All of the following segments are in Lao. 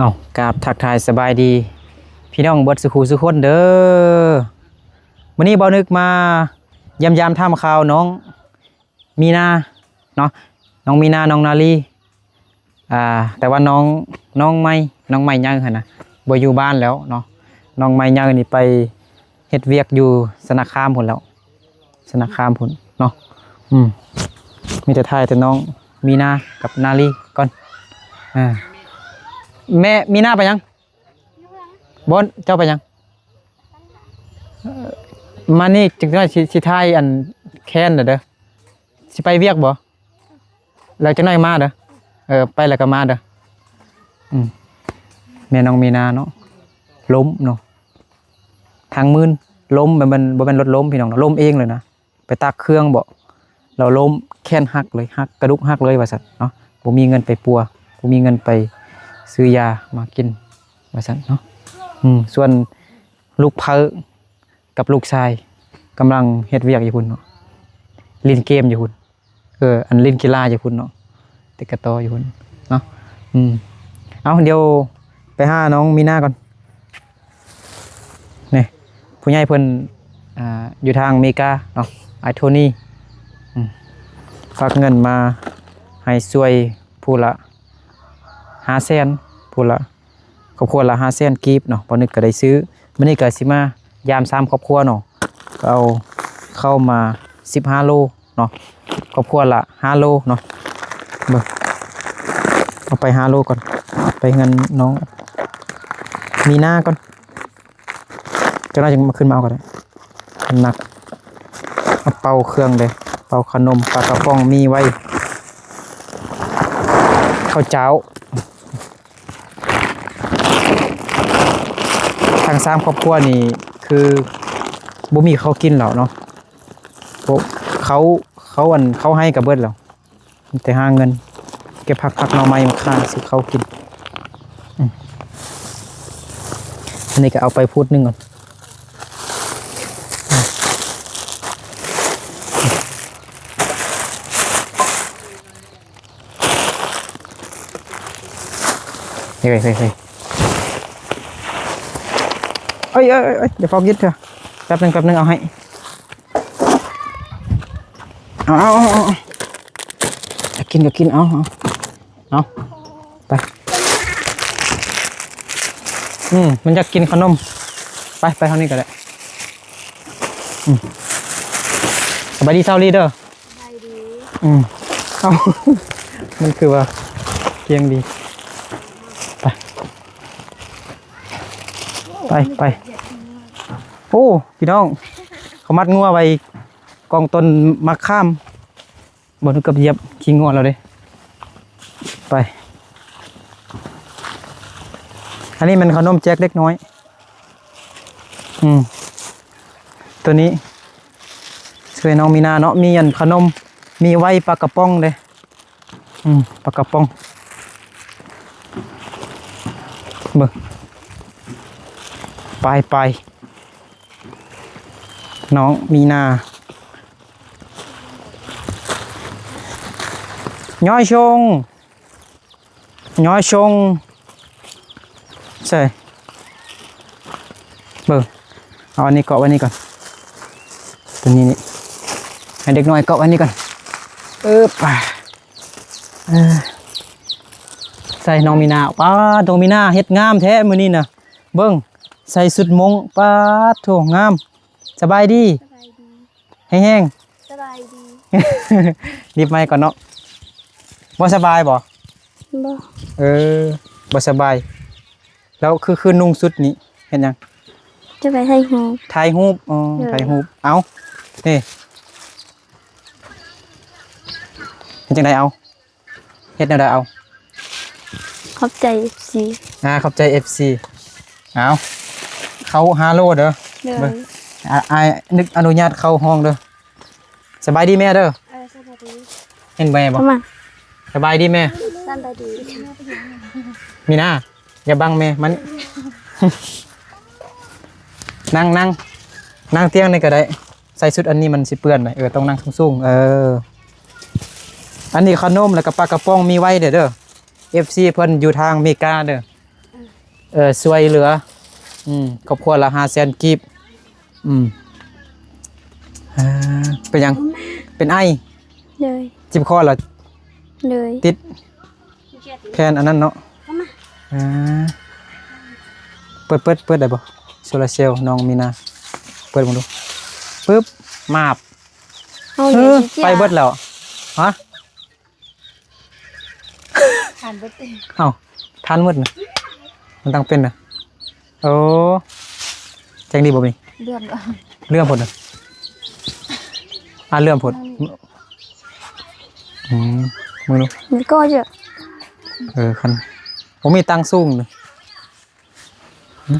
ເອົາ ກາບທັກທາຍສະບາຍດີພີ່ນ້ອງເບິດສູ່ຄູ່ສູ່ຄົນເດີ. ມື້ນີ້ບ່າວນຶກມາຢ້ຽມຢາມຖາມຂ່າວນ້ອງມີນາເນາະ, ນ້ອງມີນາ ນ້ອງນາລີ ອ່າ ແຕ່ວ່ານ້ອງ ນ້ອງໃໝ່ ນ້ອງໃໝ່ໃຫຍ່ຫັ້ນນະ ບໍ່ຢູ່ບ້ານແລ້ວເນາະ. ນ້ອງໃໝ່ໃຫຍ່ນີ້ໄປເຮັດວຽກຢູ່ຊະນະຄາມພຸ້ນແລ້ວ ຊະນະຄາມພຸ້ນເນາະ. ອືມ ມີແຕ່ຖ່າຍແຕ່ນ້ອງມີນາກັບນາລີກ່ອນ. ອ່າ ແມ່ມີນາໄປຫຍັງ? ບໍ່ ເຈົ້າໄປຫຍັງ? ເອີ ມານີ້ຈັກໜ້ອຍຊິ ຊິຖ່າຍອັນແຄນເດີ. ຊິໄປວຽກບໍ່? ແລ້ວຈັກໜ້ອຍມາເດີ. ເອີ ໄປແລ້ວກໍມາເດີ. ອືມ ແມ່ນ້ອງມີນາເນາະ ລົ້ມເນາະ ທາງມື່ນ ລົ້ມ ບໍ່ແມ່ນ ບໍ່ແມ່ນລົດລົ້ມພີ່ນ້ອງເນາະ ລົ້ມເອງເລີຍນະ. ໄປຕາກເຄື່ອງເບາະ ແລ້ວລົ້ມ ແຂນຫັກເລີຍ ຫັກ ກະດູກຫັກເລີຍວ່າຊັ້ນເນາະ. ບໍ່ມີເງິນໄປປົວ ບໍ່ມີເງິນໄປຊື້ຢາມາກິນວ່າຊັ້ນເນາະ. ອືມ ສ່ວນລູກໃພ້ກັບລູກຊາຍກຳລັງເຮັດວຽກຢູ່ພຸ້ນເນາະ ຫຼິ້ນເກມຢູ່ພຸ້ນ. ເອີ ອັນຫຼິ້ນກິລາຢູ່ພຸ້ນເນາະ ເຕະກະຕໍຢູ່ພຸ້ນເນາະ. ອືມ ເອົາ ດຽວໄປຫານ້ອງມີນາກ່ອນ. ນີ້ ຜູ້ໃຫຍ່ເພິ່ນ ອ່າ ຢູ່ທາງອາເມລິກາເນາະ ອ້າຍໂທນີ ອືມ ຝາກເງິນມາໃຫ້ຊ່ວຍຜູ້ລະຫ້າແສນ ຜູ້ລະ ຄອບຄົວລະຫ້າແສນກີບເນາະ. ບ່າວນຶກກໍໄດ້ຊື້ ມື້ນີ້ກໍຊິມາຢາມສາມຄອບຄົວເນາະ ກໍເອົາເຂົ້າມາສິບຫ້າໂລເນາະ ຄອບຄົວລະຫ້າໂລເນາະ. ເບິ່ງ ເອົາໄປຫ້າໂລກ່ອນ ໄປເຮືອນນ້ອງມີນາກ່ອນ. ຈັກໜ້ອຍຈຶ່ງມາ ຂຶ້ນມາເອົາກໍໄດ້ ມັນໜັກ. ເອົາເປົາເຄື່ອງເດ້ ເປົາຂະໜົມ ປາກະປ໋ອງ ໝີ່ໄວ ເຂົ້າເຈົ້າ. ທັງສາມຄອບຄົວນີ້ຄືບໍ່ມີເຂົ້າກິນແລ້ວເນາະ ພວກເຂົາ ເຂົາ ອັນ ເຂົາໃຫ້ກໍເບິດແລ້ວ. ມີແຕ່ຫາເງິນເກັບຜັກ ຜັກໜໍ່ໄມ້ມາຂາຍ ຊື້ເຂົ້າກິນ. ອືມ ອັນນີ້ກໍເອົາໄປພູດໜຶ່ງກ່ອນ. ເຮີ້ຍ ເຮີ້ຍ ເຮີ້ຍ ເອີຍ ເອີຍ ເອີຍ ຢ່າເຝົ້າກິນເທື່ອ ແປັບໜຶ່ງ ແປັບໜຶ່ງ ເອົາໃຫ້. ເອົາ ເອົາ ເອົາ ເອົາ ຢາກກິນກໍກິນ ເອົາ ເອົາ ເອົາ ໄປ. ອືມ ມັນຢາກກິນຂະໜົມ ໄປ ໄປທາງນີ້ກໍໄດ້. ອືມ ສະບາຍດີຊາວລີເດີ. ສະບາຍດີ. ອືມ ເອົ້າ ມັນຄືວ່າກຽງດີ. ໄປ ໄປ ໄປ. ໂອ້ ພີ່ນ້ອງ ເຂົາມັດງົວໄວ້ ກອງຕົ້ນໝາກຂາມ ບໍ່ຖືກກັບຢຽບຂີ້ງົວແລ້ວເດ້. ໄປ ອັນນີ້ແມ່ນຂະໜົມແຈກເດັກນ້ອຍ. ອືມ ໂຕນີ້ຊ່ວຍນ້ອງມີນາເນາະ ມີອັນຂະໜົມ ໝີ່ໄວ ປາກະປ໋ອງເດ້. ອືມ ປາກະປ໋ອງ ເບິ່ງ ໄປ ໄປ ນ້ອງມີນາ ຍ້ອຍຊົງ ຍ້ອຍຊົງ ໃສ່ ເບິ່ງ ເອົາອັນນີ້ເກາະໄວ້ນີ້ກ່ອນ ໂຕນີ້ນີ້ ໃຫ້ເດັກນ້ອຍເກາະໄວ້ນີ້ກ່ອນ. ເອີບ ເອີ ໃສ່ ນ້ອງມີນາ ປ້າດ ນ້ອງມີນາເຮັດງາມແທ້ມື້ນີ້ນະ ເບິ່ງ ໃສ່ຊຸດມົ້ງ ປ້າດໂທ້ ງາມ. ສະບາຍດີ ສະບາຍດີ ແຮງໆ ສະບາຍດີ. ໜີບໄມກ່ອນເນາະ. ບໍ່ສະບາຍບໍ່? ບໍ່ ເອີ ບໍ່ສະບາຍ. ແລ້ວຄື ຄືນຸ່ງຊຸດນີ້ເຮັດຫຍັງ? ຈະໄປຖ່າຍຮູບ ຖ່າຍຮູບ. ອໍ ເອີ ຖ່າຍຮູບ. ເອົ້າ ນີ້ ເຮັດຈັ່ງໃດເອົາ? ເຮັດແນວໃດເອົາ? ຂອບໃຈເອັຟຊີ. ອ່າ ຂອບໃຈເອັຟຊີ. ເອົາ ເຂົ້າຮາໂລເດີ. ໂດຍ ເບິ່ງ ອາ ອ້າຍນຶກອະນຸຍາດເຂົ້າຫ້ອງເດີ. ສະບາຍດີແມ່ເດີ. ເອີ ສະບາຍດີ. ເຫັນແມ່ບໍ່? ເຂົ້າມາ. ສະບາຍດີແມ່. ສະບາຍດີ. ມີນາ ຢ່າບັງແມ່ ມານີ້ ນັ່ງ ນັ່ງ ນັ່ງຕຽງນີ້ກໍໄດ້. ໃສ່ຊຸດອັນນີ້ມັນຊິເປື້ອນເດ້. ເອີ ຕ້ອງນັ່ງສູງໆ. ເອີ ອັນນີ້ຂະໜົມ ແລ້ວກໍປາກະປ໋ອງ ໝີ່ໄວເດີ ເດີ ເອັຟຊີ ເພິ່ນຢູ່ທາງເມກາເດີ. ເອີ ເອີ ຊ່ວຍເຫຼືອ ອືມ ຄອບຄົວລະຫ້າແສນກີບ. ອືມ ເປັນຫຍັງ? ເປັນໄອ? ໂດຍ. ເຈັບຄໍລະ? ໂດຍ. ຕິດແຜ່ນອັນນັ້ນເນາະ. ເອີ ເປີດ ເປີດ ເປີດໄດ້ບໍ່? ໂຊລາເຊວ ນ້ອງມີນາ ເປີດເບິ່ງດູ. ປຶບ ມາບ ເອົາ ເອີ ໄຟເບິດແລ້ວ. ຮະ? ຖ່ານເບິດເດ. ເອົ້າ ຖ່ານໝົດນະ ມັນຕ້ອງເປັນນະ. ໂອ້ ແຈ້ງດີບໍ່ນີ້? ເຫຼືອມ ເຫຼືອມໂພດນະ. ອ່າ ເຫຼືອມໂພດ. ອືມ ເບິ່ງດູ. ມັນກໍເຍາະ. ເອີ ຄັນບໍ່ມີຕັ່ງສູງເດີ. ຫຶ?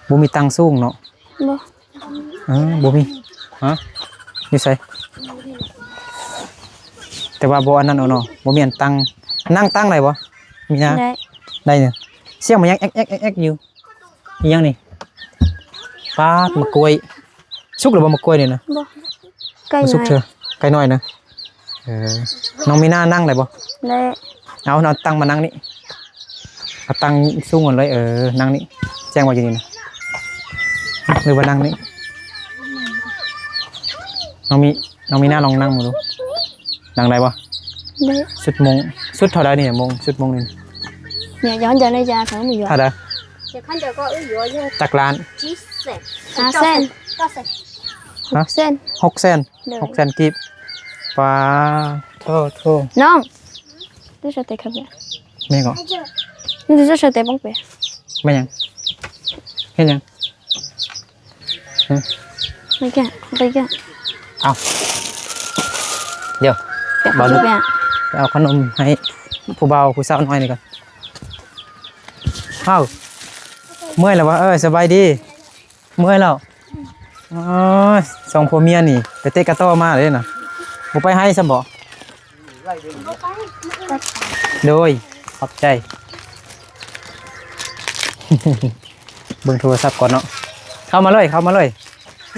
ບໍ່ມີຕັ່ງສູງເນາະ? ບໍ່. ເອີ ບໍ່ມີ. ຮະ? ຢູ່ໃສ? ແຕ່ວ່າບໍ່ອັນນັ້ນເນາະ ບໍ່ມີອັນຕັ່ງ. ນັ່ງຕັ່ງໄດ້ບໍ່? ມີນະ? ໄດ້ ໄດ້ເນາະ. ສຽງມັນຍັງແອກໆໆຢູ່. ອີຫຍັງນີ້? ປາດ ໝາກກ້ວຍ. ສຸກແລ້ວບໍ່ໝາກກ້ວຍນີ້ນະ? ບໍ່. ໄກ່ນ້ອຍ ໄກ່ນ້ອຍນະ. ເອີ ນ້ອງມີນານັ່ງໄດ້ບໍ່? ໄດ້. ເອົາ ເອົາຕັ່ງມານັ່ງນີ້ ເອົາຕັ່ງສູງກ່ອນເລີຍ. ເອີ ນັ່ງນີ້ ແຈ້ງວ່າຢູ່ນີ້ນະ ຫຼືວ່ານັ່ງນີ້? ນ້ອງມີ ນ້ອງມີນາລອງນັ່ງເບິ່ງດູ ນັ່ງໄດ້ບໍ່? ໄດ້. ສຸດໂມງ ສຸດເທົ່າໃດນີ້ໂມງ? ສຸດໂມງນີ້ ເທົ່າໃດ? ຈັກລ້ານ? ຫ້າແສນ ຫົກແສນ ຫົກແສນ. ໂດຍ. ຫົກແສນກີບ. ປາໂທ ໂທ. ນ້ອງ ແມ່ນຫຍັງ? ເຮັດຫຍັງ? ຮະ? ໄປແກະ ໄປແກະ. ເອົາ ດຽວ ໄປເອົາຂະໜົມໃຫ້ຜູ້ບ່າວຜູ້ສາວນ້ອຍນີ້ກ່ອນ. ເອົ້າ ເມື່ອຍແລ້ວຫວາ? ເອີ ສະບາຍດີ. ເມື່ອຍແລ້ວ. ໂອ້ຍ ສອງຜົວເມຍນີ້ໄປເຕະກະຕໍ້ມາເດ້ນະ. ບໍ່ໄປໄຮ່ຊ້ຳບໍ? ໂດຍ ຂອບໃຈ. ເບິ່ງໂທລະສັບກ່ອນເນາະ. ເຂົ້າມາເລີຍ ເຂົ້າມາເລີຍ.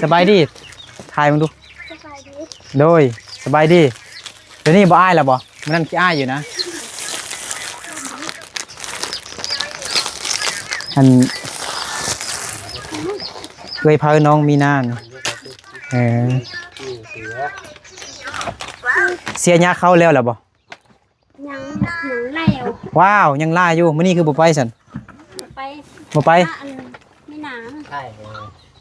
ສະບາຍດີ. ຖ່າຍເບິ່ງດູ. ສະບາຍດີ. ໂດຍ ສະບາຍດີ. ດຽວນີ້ບໍ່ອາຍແລ້ວບໍ? ມື້ນັ້ນຂີ້ອາຍຢູ່ນະ. ອັນ ເອື້ອຍເພີ້ນ້ອງມີນານ. ເອີ ເສຍຫຍ້າເຂົ້າແລ້ວແລ້ວບໍ? ຍັງ ຍັງແລ້ວ. ວ້າວ ຍັງຫຼາຍຢູ່. ມື້ນີ້ຄືບໍ່ໄປຊັ້ນ? ບໍ່ໄປ. ບໍ່ໄປ? ອັນ ມີນາ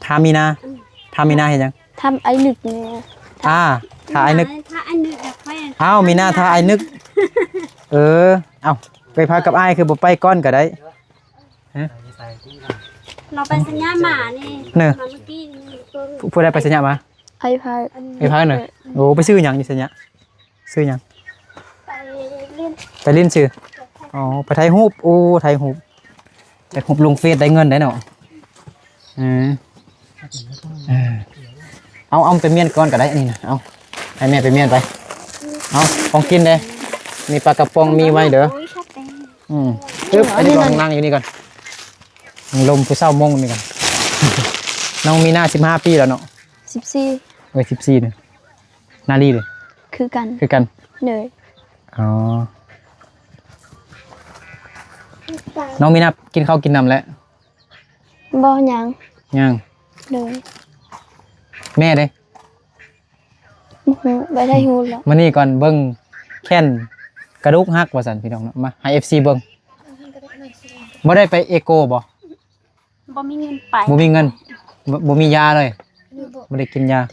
ຖ້າມີນາ. ອືມ ຖ້າມີນາເຮັດຫຍັງ? ຖ້າອ້າຍນຶກນີ້. ອ່າ ຖ້າອ້າຍນຶກ. ຖ້າອ້າຍນຶກ ຖ້າອ້າຍນຶກ. ອ້າວ ມີນາ ຖ້າອ້າຍນຶກ. ເອີ ເອົ້າ ໄປພາກັບອ້າຍ ຄືບໍ່ໄປກ່ອນກໍໄດ້. ຮະ? ເຮົາໄປສັນຍາໝານີ້ ເນີ ມາມື້ກີ້ນີ້. ຜູ້ໃດໄປສັນຍາມາ? ອ້າຍພາ ອ້າຍພາເນີ. ໂອ້ ໄປຊື້ຫຍັງຢູ່ສັນຍາ? ຊື້ຫຍັງ? ໄປຫຼິ້ນ ໄປຫຼິ້ນຊື່. ອໍ ໄປຖ່າຍຮູບ. ໂອ້ ຖ່າຍຮູບ ຖ່າຍຮູບລົງເຟສໄດ້ເງິນໄດ໋ເນາະ. ເອີ ເອີ ເອົາ ເອົາໄປມ້ຽນກ່ອນກໍໄດ້ ອັນນີ້ນະ. ເອົາ ໃຫ້ແມ່ໄປມ້ຽນໄປ. ເອົາ ຂອງກິນເດ້ ມີປາກະປ໋ອງ ມີໄວເດີ. ອືມ ປຶບ ອັນນີ້ລອງນັ່ງຢູ່ນີ້ກ່ອນ ລົມຜູ້ສາວມົ້ງນີ້ກ່ອນ. ນ້ອງມີນາສິບຫ້າປີແລ້ວເນາະ? ສິບສີ່. ເອີ ສິບສີ່ເນາະ. ນາລີເດ? ຄືກັນ ຄືກັນ. ໂດຍ. ອໍ ນ້ອງມີນາກິນເຂົ້າກິນນ້ຳແລ້ວ? ບໍ່ ຍັງ. ຍັງ. ໂດຍ. ແມ່ເດ? ບໍ່ຮູ້ ບໍ່ໄດ້ຮູ້ແລ້ວ. ມານີ້ກ່ອນ ເບິ່ງແຂນກະດູກຫັກວ່າຊັ້ນ ພີ່ນ້ອງເນາະ. ມາໃຫ້ເອັຟຊີເບິ່ງ. ບໍ່ໄດ້ໄປເອໂກບໍ? ບໍ່ມີເງິນໄປ. ບໍ່ມີເງິນ. ບໍ່ ບໍ່ມີຢາເລີຍ. ບໍ່ ບໍ່ໄດ້ກິນຢາ. ເ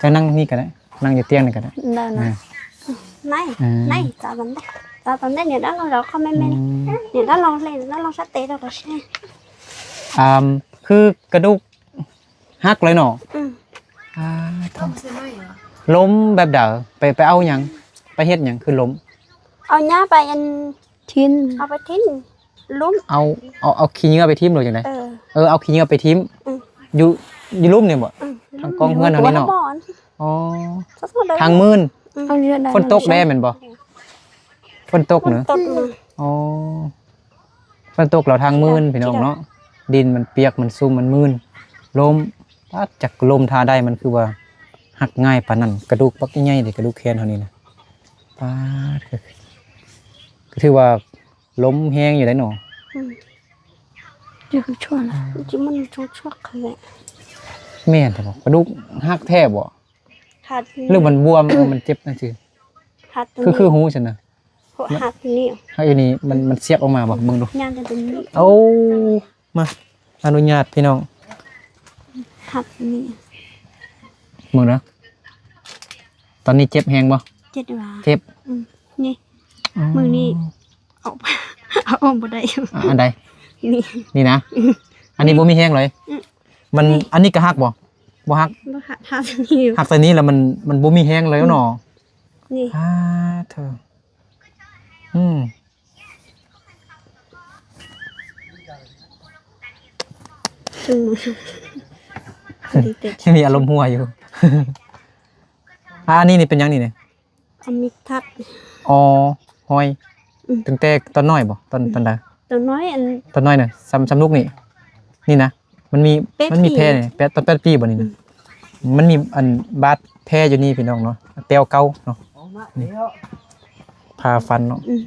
ຈົ້ານັ່ງນີ້ກໍໄດ້ ນັ່ງຢູ່ຕຽງນີ້ກໍໄດ້. ໄດ້ນະ. ໄດ້ ເອີ ໄດ້ ຈາບັນໄດ້ ຈາບັນໄດ້. ເນຍ ດາລອງ ເຂົາແມ່ນ ອືມ ເນຍ ດາລອງເຫຼັ້ນ ດາລອງສະເຕດ ດາລອງແຊ. ອ່າ ຄືກະດູກຫັກເລີຍເນາະ. ອືມ. ອ່າ ລົ້ມແບບໃດ? ໄປ ໄປເອົາຫຍັງ? ໄປເຮັດຫຍັງຄືລົ້ມ? ເອົາຫຍ້າໄປອັນ ຖິ້ມ ເອົາໄປຖິ້ມລຸ່ມ. ເອົາ ເອົາ ເອົາຂີ້ເຫຍື້ອໄປຖິ້ມ ຫຼືຈັ່ງໃດ? ເອີ ເອີ ເອົາຂີ້ເຫຍື້ອໄປຖິ້ມ. ອືມ ຢູ່ ຢູ່ລຸ່ມນີ້ບໍ? ອືມ ທາງກ້ອງເຮືອນເຮົານີ້ເນາະ. ອໍ ທາງໝື່ນ. ອືມ ຝົນຕົກແດ່ແມ່ນບໍ? ຝົນຕົກເນາະ. ອໍ ຝົນຕົກແລ້ວທາງໝື່ນ ພີ່ນ້ອງເນາະ. ດິນມັນປຽກ ມັນຊຸ່ມ ມັນມື່ນ ລົ້ມ. ປາດ ຈັກລົ້ມທ່າໃດ ມັນຄືວ່າຫັກງ່າຍປານນັ້ນ. ກະດູກບັກໃຫຍ່ເດ ກະດູກແຂນເຮົານີ້ນະ. ປາດ ກໍ ກໍຖືວ່າ ລົມແຮງຢູ່ໄດ໋ເນາະ. ອືມ ເຈົ້າຄືຊົວນະ ອືມ ຈິມັນຊົວນະ ແມ່ນແທ້ບໍ່? ກະດູກຫັກແທ້ບໍ່? ຫັກ ຫຼືມັນບວມ? ເອີ ມັນເຈັບຈັ່ງຊີ້ ຫັກໂຕນີ້ ຄື ຄືຫູຊັ້ນນະ ຫັກນີ້ ຫັກຢູ່ນີ້ ມັນ ມັນສຽບອອກມາບໍ່? ເບິ່ງດູ ຍ່າງແຕ່ໂຕນີ້ ໂອ້ ມາ ອະນຸຍາດພີ່ນ້ອງ ຫັກນີ້ ເບິ່ງເດີ ຕອນນີ້ເຈັບແຮງບໍ່? ເຈັບວ່າ ເຈັບ ອືມ ນີ້ ອໍ ມື້ນີ້ ເອົາ ເອົາອອກບໍ່ໄດ້ ອາ ອັນໃດ? ນີ້ ນີ້ນະ ອືມ ອັນນີ້ບໍ່ມີແຮງເລີຍ ອືມ ມັນ ນີ້ ອັນນີ້ກະຫັກບໍ່? ບໍ່ຫັກ ບໍ່ຫັກ ຫັກແຕ່ນີ້ ຫັກແຕ່ນີ້ແລ້ວມັນ ມັນບໍ່ມີແຮງເລີຍເນາະ ອືມ ນີ້ ອາ ເທີ ອືມ ຍັງມີອາລົມຮົ່ວຢູ່ ອາ ອັນນີ້ນີ້ເປັນຫຍັງນີ້? ອາ ມີທັກ ອໍ ຮອຍ ອືມ ຕັ້ງແຕ່ຕອນນ້ອຍບໍ່? ຕອນ ອືມ ຕອນໃດ? ຕອນນ້ອຍ ອັນ ຕອນນ້ອຍນະ ສ່ຳ ສ່ຳລູກນີ້ ນີ້ນະ ມັນມີ ແປດ ມັນມີແຜນີ້ ແປດ ຕອນແປດປີບໍ່ນີ້ນະ ອືມ ມັນມີອັນບາດແຜຢູ່ນີ້ພີ່ນ້ອງເນາະ ແຕ່ວເກົ່າເນາະ ນີ້ ຜ່າຟັນເນາະ ອືມ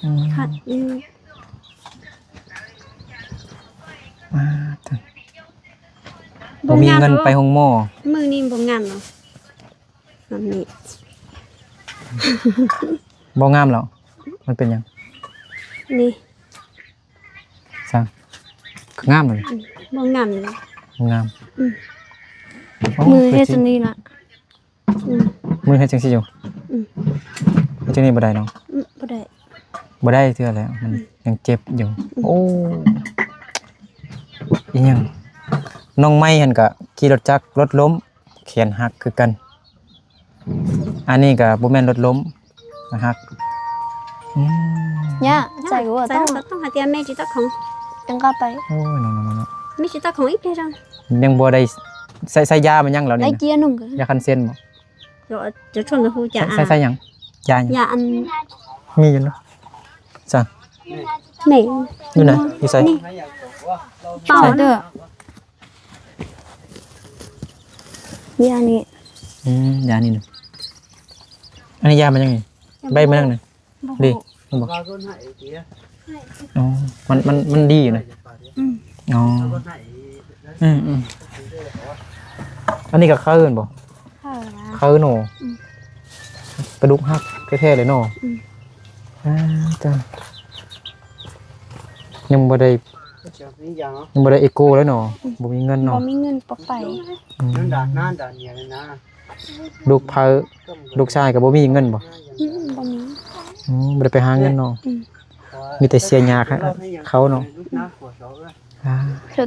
ອືມ ຄັນ ອືມ ອ່າ ບໍ່ມີເງິນໄປໂຮງໝໍ ມື້ນີ້ບໍ່ງາມເນາະ ແບບນີ້ ບໍ່ງາມແລ້ວ ມັນເປັນຫຍັງ? ນີ້ ຊັ້ນ ກະງາມເລີຍ ອືມ ບໍ່ງາມເລີຍ ບໍ່ງາມ ອືມ ໂອ້ ມືເຮັດຈັ່ງນີ້ລະ ອືມ ມືເຮັດຈັ່ງຊີ້ຢູ່ ອືມ ເຮັດຈັ່ງນີ້ບໍ່ໄດ້ເນາະ ອືມ ບໍ່ໄດ້ ບໍ່ໄດ້ເທື່ອແລ້ວ ມັນ ອືມ ຍັງເຈັບຢູ່ ອືມ ໂອ້ ອີຫຍັງ ນ້ອງໄມ້ຫັ້ນກະຂີ່ລົດຈັກລົດລົ້ມ ແຂນຫັກຄືກັນ ອັນນີ້ກະບໍ່ແມ່ນລົດລົ້ມ ມັນຫັກ ອືມ ຍາ ໃສ່ຫົວ ໃສ່ຫົວ ຕ້ອງ ຕ້ອງຫາຕຽມແມ່ຈິຕະຂອງ ຈັ່ງກະໄປ ໂອ້ຍ ເນາະ ເນາະ ເນາະ ແມ່ຈິຕະຂອງອີກເດ້ ຍັງບໍ່ໄດ້ໃສ່ ໃສ່ຢາມັນຍັງແລ້ວນີ້ນະ ຢາຄັນເຊັນບໍ່? ຈະ ຈະຊົນກະຮູ້ຈະ ໃສ່ ໃສ່ຫຍັງ? ຢາຫຍັງ? ຢາອັນ ມີຢູ່ເນາະ ຊັ້ນ ແມ່ ຢູ່ໃນ ຢູ່ໃສ? ນີ້ ຕໍ່ເດີ ຢານີ້ ອືມ ຢານີ້ນະ ອັນນີ້ຢາມັນຫຍັງນີ້? ຢາ ໃບມັນຫຍັງນີ້? ບໍ່ຮູ້ ດີ ແມ່ນບໍ່? ອໍ ມັນ ມັນ ມັນດີຢູ່ນະ ອືມ ອໍ ອືມໆ ອັນນີ້ກະເຄີແມ່ນບໍ່? ເຄີ ເຄີເນາະ ອືມ ກະດູກຫັກແທ້ໆເລີຍເນາະ ອືມ ອ່າ ຈ້າ ຍັງບໍ່ໄດ້ ຍັງບໍ່ໄດ້ເອໂກເລີຍເນາະ ອືມ ບໍ່ມີເງິນເນາະ ບໍ່ມີເງິນ ບໍ່ໄປ ອືມ ລູກໃຜ ລູກຊາຍກະບໍ່ມີເງິນບໍ່? ອືມ ບໍ່ມີ ອືມ ບໍ່ໄດ້ໄປຫາເງິນເນາະ ອືມ ມີແຕ່ເສຍຫຍ້າເຂົາເນາະ ອ່າ ເຈົ້າ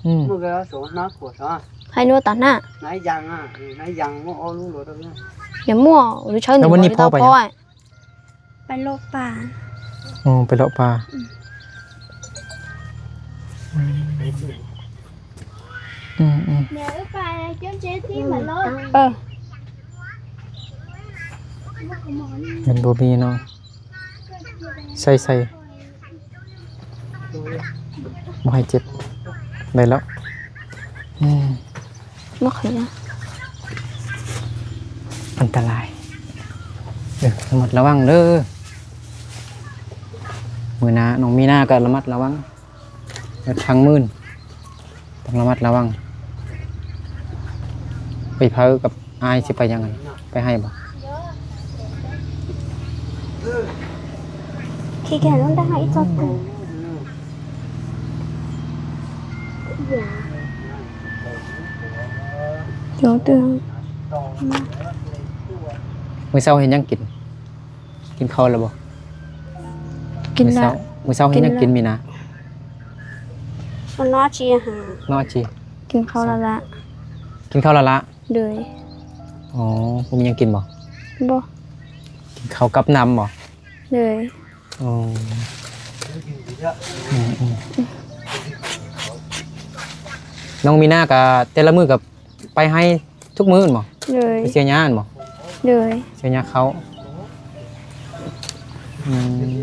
ອືມ ແລ້ວວັນນີ້ພໍ່ໄປຫຍັງ? ໄປເລາະປ່າ ອໍ ໄປເລາະປ່າ ອືມ ອືມ ອືມ ເອີ ມັນບໍ່ມີເນາະ ໃສ່ ໃສ່ ບໍ່ໃຫ້ເຈັບ ໄດ້ແລ້ວ ອືມ ບໍ່ເຄີຍ ອັນຕະລາຍ ເອີ ລະມັດລະວັງເດີ ມື້ໜ້າ ນ້ອງມີນາກະລະມັດລະວັງ ລົດທັງໝື່ນ ຕ້ອງລະມັດລະວັງ ໄປເຜີກັບອ້າຍຊິໄປຫຍັງຫັ້ນ ໄປໄຮ່ບໍ່? ມື້ເຊົ້າເຮັດຫຍັງກິນ? ກິນເຂົ້າແລ້ວບໍ່? ກິນແລ້ວ ມື້ເຊົ້າ ມື້ເຊົ້າເຮັດຫຍັງກິນມີນາ? ນອຈີຫາ ນອຈີ ກິນເຂົ້າລະລະ ກິນເຂົ້າລະລະ ໂດຍ ອໍ ບໍ່ມີຫຍັງກິນບໍ່? ບໍ່ ກິນເຂົ້າກັບນ້ຳບໍ່? ໂດຍ ອໍ ອືມໆ ນ້ອງມີນາກະແຕ່ລະມື້ກະໄປໄຮ່ ທຸກມື້ແມ່ນບໍ່? ໂດຍ ໄປເສຍຫຍ້າແມ່ນບໍ່? ໂດຍ ເສຍຫຍ້າເຂົ້າ ອືມ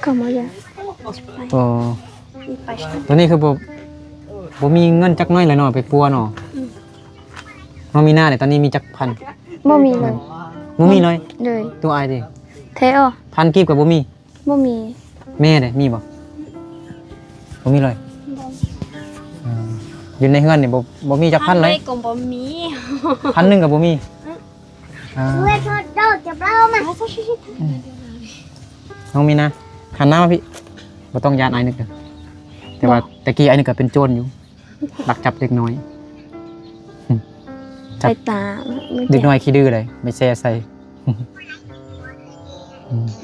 ກະມາຢາ ອໍ ຕອນນີ້ຄືບໍ່ ບໍ່ມີເງິນຈັກໜ້ອຍແລ້ວເນາະ ໄປປົວເນາະ ອືມ ນ້ອງມີນາເດ ຕອນນີ້ມີຈັກພັນ? ບໍ່ມີເລີຍ ບໍ່ມີເລີຍ? ໂດຍ. ໂຕອ້າຍເດ? ແທ້ອໍ? ພັນກີບກໍບໍ່ມີ? ບໍ່ມີ. ແມ່ເດ ມີບໍ່? ບໍ່ມີເລີຍ? ບໍ່. ເອີ ຢູ່ໃນເຮືອນນີ້ບໍ່ ບໍ່ມີຈັກພັນເລີຍ? ພັນກໍບໍ່ມີ. ພັນໜຶ່ງກໍບໍ່ມີ? ອືມ. ອ່າ ອືມ ນ້ອງມີນາ ຫັນໜ້າມາພີ້ ບໍ່ຕ້ອງຢ້ານອ້າຍນຶກເດີ ແຕ່ວ່າ ບໍ່ ແຕ່ກີ້ອ້າຍນຶກກໍເປັນໂຈນຢູ່ ລັກຈັບເດັກນ້ອຍ ອືມ ຈັບ ໄປຕາມ ເດັກນ້ອຍຂີ້ດື້ເລີຍ ໄປແຊ່ໃສ່ ອືມ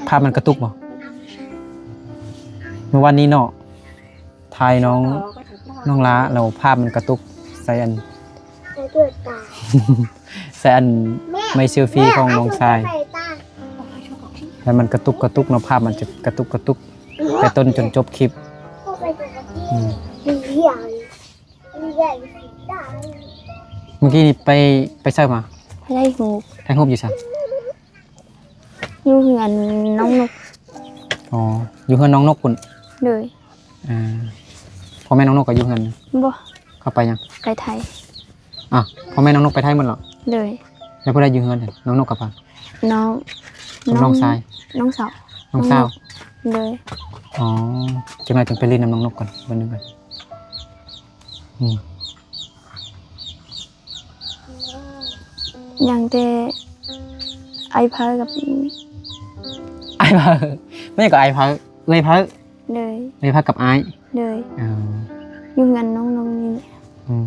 ພາບມັນກະຕຸກບໍ່? ມື້ວານນີ້ເນາະ ຖ່າຍນ້ອງ ນ້ອງຫຼ້າ ແລ້ວພາບມັນກະຕຸກໃສ່ອັນ ໃສ່ອັນໄມ້ເຊລຟີຂອງນ້ອງຊາຍ ແລ້ວມັນກະຕຸກກະຕຸກເນາະ ພາບມັນຈະກະຕຸກກະຕຸກແຕ່ຕົ້ນຈົນຈົບຄລິບ. ອືມ ມື້ກີ້ນີ້ໄປ ໄປໃສມາ? ໄປໄດ້ຮູບ. ໄດ້ຮູບຢູ່ໃສ? ຢູ່ເຮືອນນ້ອງນົກ. ອໍ ຢູ່ເຮືອນນ້ອງນົກພຸ້ນ? ໂດຍ. ອ່າ ພໍ່ແມ່ນ້ອງນົກກໍຢູ່ເຮືອນ? ບໍ່. ເຂົາໄປຫຍັງ? ໄປໄທ. ອ້າວ ພໍ່ແມ່ນ້ອງນົກໄປໄທໝົດເນາະ? ໂດຍ. ແລ້ວຜູ້ໃດຢູ່ເຮືອນ? ນ້ອງນົກກັບໃຜ? ນ້ອງ ກັບນ້ອງຊາຍ? ນ້ອງສາວ. ນ້ອງສາວ? ໂດຍ. ອໍ ຈັກໜ້ອຍຈຶ່ງໄປຫຼິ້ນນຳນ້ອງນົກກ່ອນ ມື້ໜຶ່ງກ່ອນ. ອືມ. ຍັງແຕ່ອ້າຍເພີກັບ ອ້າຍເພີ ແມ່ນກໍອ້າຍເພີ ເອື້ອຍເພີ. ໂດຍ. ເອື້ອຍເພີກັບອ້າຍ. ໂດຍ. ເອີ ຢູ່ເຮືອນນ້ອງໆນີ້ແຫຼະ. ອືມ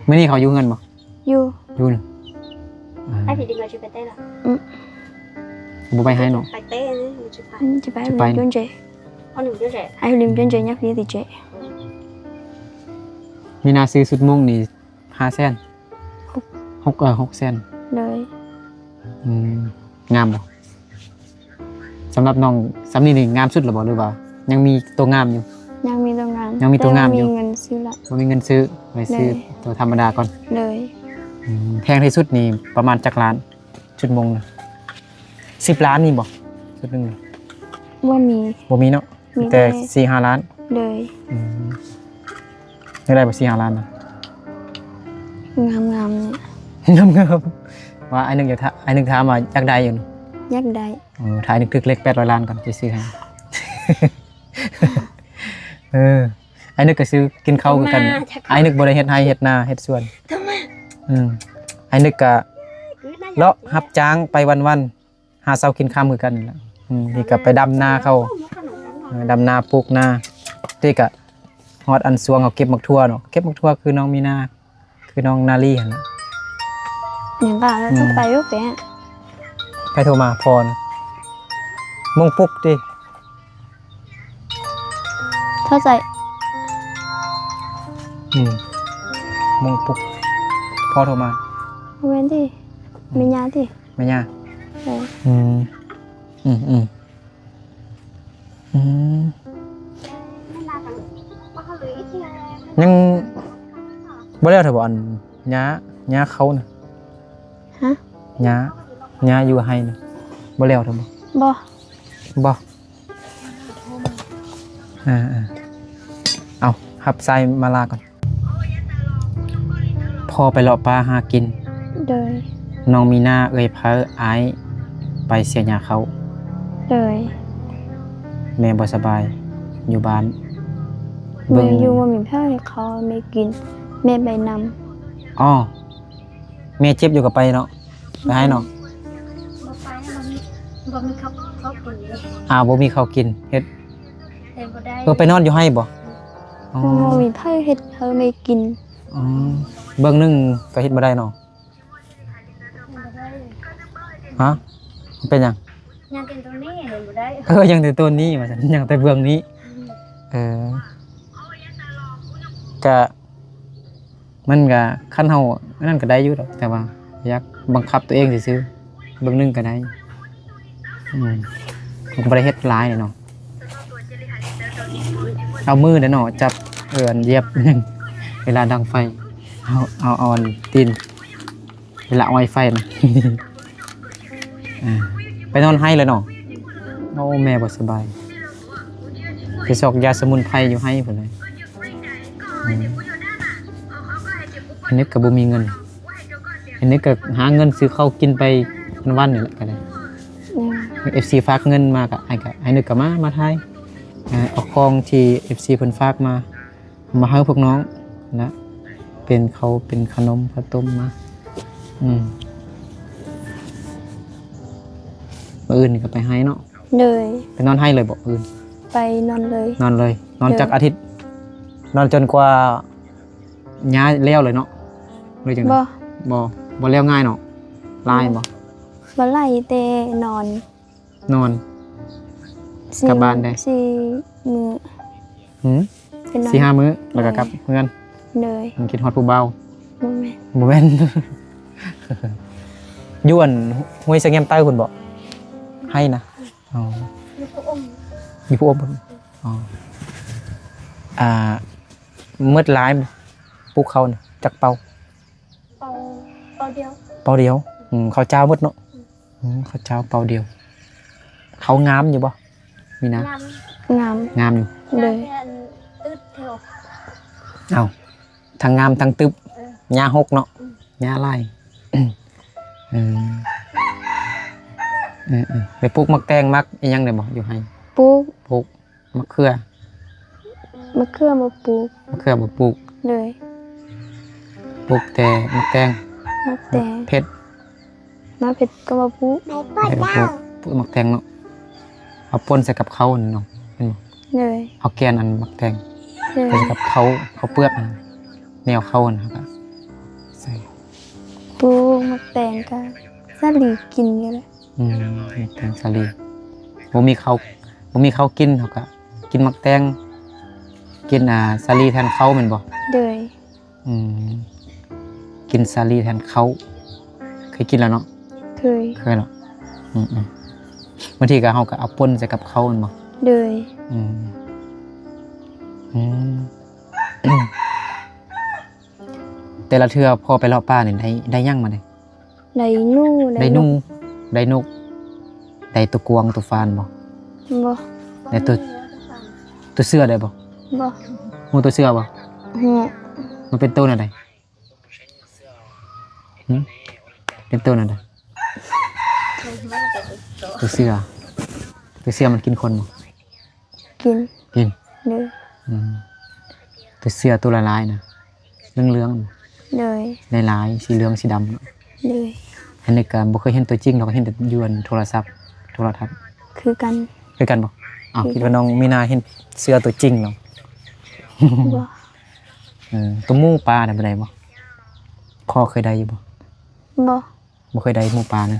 ມື້ນີ້ເຂົາຢູ່ເຮືອນບໍ່? ຢູ່. ຢູ່ນະ. ອ່າ ອືມ ບໍ່ໄປໃຫ້ເນາະ? ອືມ ຈະໄປ ຈະໄປ ມີນາຊື້ຊຸດໂມ່ງນີ້ ຫ້າແສນ ຫົກ ຫົກ ເອີ ຫົກແສນ. ໂດຍ. ອືມ ງາມບໍ່? ສຳລັບນ້ອງສ່ຳນີ້ນີ້ງາມສຸດແລ້ວບໍ່ ຫຼືວ່າຍັງມີໂຕງາມຢູ່? ຍັງມີໂຕງາມ. ຍັງມີໂຕງາມຢູ່. ແຕ່ບໍ່ມີເງິນຊື້ລະ. ບໍ່ມີເງິນຊື້ ໄວ້ຊື້ ໂດຍ ໂຕທຳມະດາກ່ອນ. ໂດຍ. ອືມ ແພງທີ່ສຸດນີ້ປະມານຈັກລ້ານ ຊຸດໂມ່ງນະ? ສິບລ້ານມີບໍ່ ຊຸດໜຶ່ງ? ບໍ່ມີ. ບໍ່ມີເນາະ? ມີແຕ່ ມີແຕ່ສີ່ຫ້າລ້ານ. ໂດຍ. ອືມ ຢາກໄດ້ບໍ່ສີ່ຫ້າລ້ານນະ? ງາມໆນີ້. ງາມໆ ວ່າອ້າຍນຶກຢາກຖາມ ອ້າຍນຶກຖາມວ່າຢາກໄດ້ຢູ່ນະ? ຢາກໄດ້. ເອີ ຖ້າອ້າຍນຶກຖືກເລກແປດຮ້ອຍລ້ານກ່ອນ ຈະຊື້ໃຫ້. ເອີ ອ້າຍນຶກກໍຊື້ກິນເຂົ້າຄືກັນ. ອ້າຍນຶກບໍ່ໄດ້ເຮັດໄຮ່ເຮັດນາເຮັດສວນ. ອືມ ອ້າຍນຶກກະເລາະຮັບຈ້າງໄປວັນໆ ຫາເຊົ້າກິນຄ່ຳຄືກັນນີ້ແຫຼະ. ອືມ ນີ້ກໍໄປດຳນາເຂົາ ເອີ ດຳນາປູກນາ. ນີ້ກໍຮອດອັນຊ່ວງເຮົາເກັບໝາກຖົ່ວເນາະ ເກັບໝາກຖົ່ວຄືນ້ອງມີນາ ຄືນ້ອງນາລີຫັ້ນແຫຼະ. ຫຍັງກໍ ອືມ ຕ້ອງໄປຢູ່ແປະ. ໃຜໂທມາ? ພໍ່ນະ. ມົງປຸກຕິ? ເຂົ້າໃຈ. ອືມ ມົງປຸກ ພໍ່ໂທມາ. ບໍ່ແມ່ນຕິ? ອືມ ແມ່ຍ່າຕິ? ແມ່ຍ່າ. ເອີ ອືມ ອືມ ອືມ ອືມ ຍັງບໍ່ແລ້ວເທື່ອບໍ່? ອັນຫຍ້າ ຫຍ້າເຂົ້ານະ. ຮະ? ຫຍ້າ ຫຍ້າຢູ່ໄຮ່ນະ ບໍ່ແລ້ວເທື່ອບໍ່? ບໍ່ ບໍ່. ອ່າໆ ເອົາ ຮັບສາຍມາລາກ່ອນ. ພໍ່ໄປເລາະປ່າຫາກິນ. ໂດຍ. ນ້ອງມີນາ ເອື້ອຍເພີ ອ້າຍໄປເສຍຫຍ້າເຂົ້າ. ໂດຍ. ແມ່ບໍ່ສະບາຍ ຢູ່ບ້ານ ເບິ່ງ ແມ່ຢູ່ ບໍ່ມີໃຜເຮັດເຂົ້າໃຫ້ແມ່ກິນ ແມ່ໄປນຳ. ອໍ ແມ່ເຈັບຢູ່ກໍໄປເນາະ ໄປໃຫ້ເນາະ. ບໍ່ໄປ ບໍ່ມີ ບໍ່ມີເຂົ້າ ເຂົ້າກິນເດ້. ອ້າວ ບໍ່ມີເຂົ້າກິນ ເຮັດ ເຮັດບໍ່ໄດ້. ເອີ ໄປນອນຢູ່ໄຮ່ບໍ່? ອໍ ບໍ່ມີໃຜເຮັດໃຫ້ແມ່ກິນ. ອໍ ເບື້ອງໜຶ່ງກໍເຮັດບໍ່ໄດ້ເນາະ. ບໍ່ໄດ້. ຮະ? ມັນເປັນຫຍັງ? ຍັງແຕ່ໂຕນີ້ເຮັດບໍ່ໄດ້. ເອີ ຍັງແຕ່ໂຕນີ້ວ່າຊັ້ນ ຍັງແຕ່ເບື້ອງນີ້. ອືມ ເອີ ກະ ມັນກະ ຄັນເຮົາອັນນັ້ນກະໄດ້ຢູ່ດອກ ແຕ່ວ່າຢາກບັງຄັບຕົວເອງຊື່ໆ ເບິ່ງໜຶ່ງກະໄດ້. ອືມ ເຮົາກະບໍ່ໄດ້ເຮັດຫຼາຍເນາະ ເອົາມືເດ້ເນາະ ຈັບ ເອີ ອັນຢຽບ ເວລາດັງໄຟ ເອົາ ເອົາ ເອົາອັນຕີນ ເວລາອ້ອຍໄຟນະ. ອ່າ ໄປນອນໄຮ່ແລ້ວເນາະ. ໂອ້ ແມ່ບໍ່ສະບາຍ ໄປຊອກຢາສະໝຸນໄພຢູ່ໄຮ່ພຸ້ນເລີຍ. ອືມ ອັນນີ້ກໍບໍ່ມີເງິນ ອັນນີ້ກໍຫາເງິນຊື້ເຂົ້າກິນໄປ ວັນໆນີ້ແຫຼະ ກໍໄດ້ ໂດຍ ເອັຟຊີຝາກເງິນມາ ກໍ ອ້າຍກໍ ອ້າຍນຶກກໍມາ ມາຖ່າຍ ເອົາຂອງທີ່ເອັຟຊີເພິ່ນຝາກມາ ມາໃຫ້ພວກນ້ອງນະ ເປັນເຂົ້າເປັນຂະໜົມເຂົ້າຕົ້ມມາ ອືມ ມື້ອື່ນນີ້ກໍໄປໄຮ່ເນາະ ໂດຍ ໄປນອນໄຮ່ເລີຍບໍ? ມື້ອື່ນໄປນອນເລີຍ ນອນເລີຍ ນອນ ໂດຍ ຈັກອາທິດ? ນອນຈົນກວ່າຫຍ້າແລ້ວເລີຍເນາະ ຫຼືຈັ່ງໃດ? ບໍ່ ບໍ່ ບໍ່ແລ້ວງ່າຍເນາະ ຫຼາຍບໍ? ບໍ່ຫຼາຍ ແຕ່ນອນ ນອນ ຊິ ກັບບ້ານໄດ້ ສີ່ມື້ ຫືມ ໄປນອນ ສີ່ຫ້າມື້ ແລ້ວກໍກັບເຮືອນ ໂດຍ ມັນຄິດຮອດຜູ້ບ່າວ ບໍ່ແມ່ນ ບໍ່ແມ່ນ ຢູ່ອັນຫ້ວຍສະແງມໃຕ້ພຸ້ນບໍ? ໄຮ່ນະ ອໍ ຢູ່ຜູ້ອົມ ຢູ່ຜູ້ອົມພຸ້ນ ອໍ ອ່າ ໝົດຫຼາຍບໍ່ ປູກເຂົ້ານະ ຈັກເປົາ? ເປົາ ເປົາດຽວ ເປົາດຽວ ອືມ ເຂົ້າຈ້າວໝົດເນາະ ອືມ ເຂົ້າຈ້າວເປົາດຽວ ເຂົ້າງາມຢູ່ບໍ່? ມີນາ ງາມ ງາມ ງາມຢູ່ ໂດຍ ແຕ່ອັນ ອືດແຖວ ເອົ້າ ທັງງາມທັງຕຶບ ເອີ ຫຍ້າຫົກເນາະ ອືມ ຫຍ້າຫຼາຍ ເອີ ເອີໆ ໄປປູກໝາກແຕງ ໝາກອີ່ຫຍັງໄດ້ບໍ່ ຢູ່ໄຮ່? ປູກ ປູກ ໝາກເຂືອ ໝາກເຂືອບໍ່ປູກ ໝາກເຂືອບໍ່ປູກ ໂດຍ ປູກແຕ່ໝາກແຕງ ໝາກແຕງ ເຜັດ ໝາກເຜັດກໍບໍ່ປູກ ເຜັດບໍ່ປູກ ປູກໝາກແຕງເນາະ ເອົາປົ່ນໃສ່ກັບເຂົ້າຫັ້ນເນາະ ແມ່ນບໍ່? ໂດຍ ເອົາແກ່ນອັນໝາກແຕງ ໂດຍ ໃສ່ກັບເຂົ້າ ເຂົ້າເປືອກຫັ້ນ ແນວເຂົ້າຫັ້ນ ເຮົາກໍໃສ່ ປູກໝາກແຕງກໍສາລີກິນຢູ່ແຫຼະ ອືມ ໝາກແຕງສາລີ ບໍ່ມີເຂົ້າ ບໍ່ມີເຂົ້າກິນ ເຮົາກໍກິນໝາກແຕງ ກິນ ອ່າ ສາລີແທນເຂົ້າແມ່ນບໍ່? ໂດຍ ອືມ ກິນສາລີແທນເຂົ້າ ເຄີຍກິນແລ້ວເນາະ? ເຄີຍ ເຄີຍເນາະ ອືມໆ ບາງທີກໍເຮົາກໍເອົາປົ່ນໃສ່ກັບເຂົ້າແມ່ນບໍ່? ໂດຍ ອືມ ອືມ ແຕ່ລະເທື່ອພໍ່ໄປເລາະປ່ານີ້ໄດ້ ໄດ້ຫຍັງມາແດ່? ໄດ້ໜູ ໄດ້ໜູ ໄດ້ນົກ ໄດ້ນົກ ໄດ້ໂຕກວາງໂຕຟານບໍ່? ບໍ່ ໄດ້ໂຕ ໂຕເສືອໄດ້ບໍ່? ບໍ່ ຮູ້ໂຕເສືອບໍ່? ຮູ້ ມັນເປັນໂຕແນວໃດ? ຫຶ? ເປັນໂຕແນວໃດ? ໂຕເສືອ ໂຕເສືອມັນກິນຄົນບໍ່? ກິນ ກິນ ໂດຍ ອືມ ໂຕເສືອໂຕລາຍໆນະ ເຫຼືອງໆ ໂດຍ ລາຍໆ ສີເຫຼືອງສີດຳ ໂດຍ ອັນນີ້ກໍບໍ່ເຄີຍເຫັນຕົວຈິງດອກ ເຫັນແຕ່ຢູ່ອັນໂທລະສັບ ໂທລະທັດ ຄືກັນ ຄືກັນບໍ່? ອ້າວ ຄືກັນ ຄິດວ່ານ້ອງມີນາເຫັນເສືອຕົວຈິງເນາະ ບໍ່ ເອີ ໂຕໝູປ່ານະບໍ່ໄດ້ບໍ່? ພໍ່ເຄີຍໄດ້ຢູ່ບໍ່? ບໍ່ ບໍ່ເຄີຍໄດ້ໝູປ່ານະ?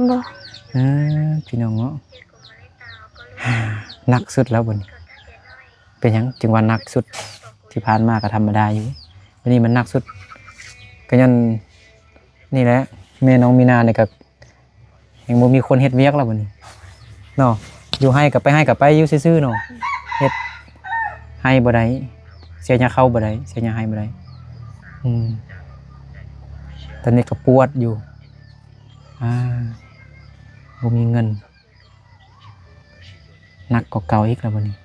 ບໍ່ ເອີ ພີ່ນ້ອງເນາະ ໜັກສຸດແລ້ວບັດນີ້ ເປັນຫຍັງຈຶ່ງວ່າໜັກສຸດ? ທີ່ຜ່ານມາກໍທຳມະດາຢູ່ ບັດນີ້ມັນໜັກສຸດ ກໍຍ້ອນນີ້ແຫຼະ ແມ່ນ້ອງມີນານີ້ກໍແຮ່ງບໍ່ມີຄົນເຮັດວຽກແລ້ວບັດນີ້ເນາະ ຢູ່ໄຮ່ກໍໄປ ໄຮ່ກໍໄປຢູ່ຊື່ໆເນາະ ເຮັດໄຮ່ບໍ່ໄດ້ ເສຍຫຍ້າເຂົ້າບໍ່ໄດ້ ເສຍຫຍ້າໄຮ່ບໍ່ໄດ້ ອືມ ຕອນນີ້ກໍປວດຢູ່ ອາ ບໍ່ມີເງິນ ໜັກກວ່າເກົ່າອີກແລ້ວບັດນີ້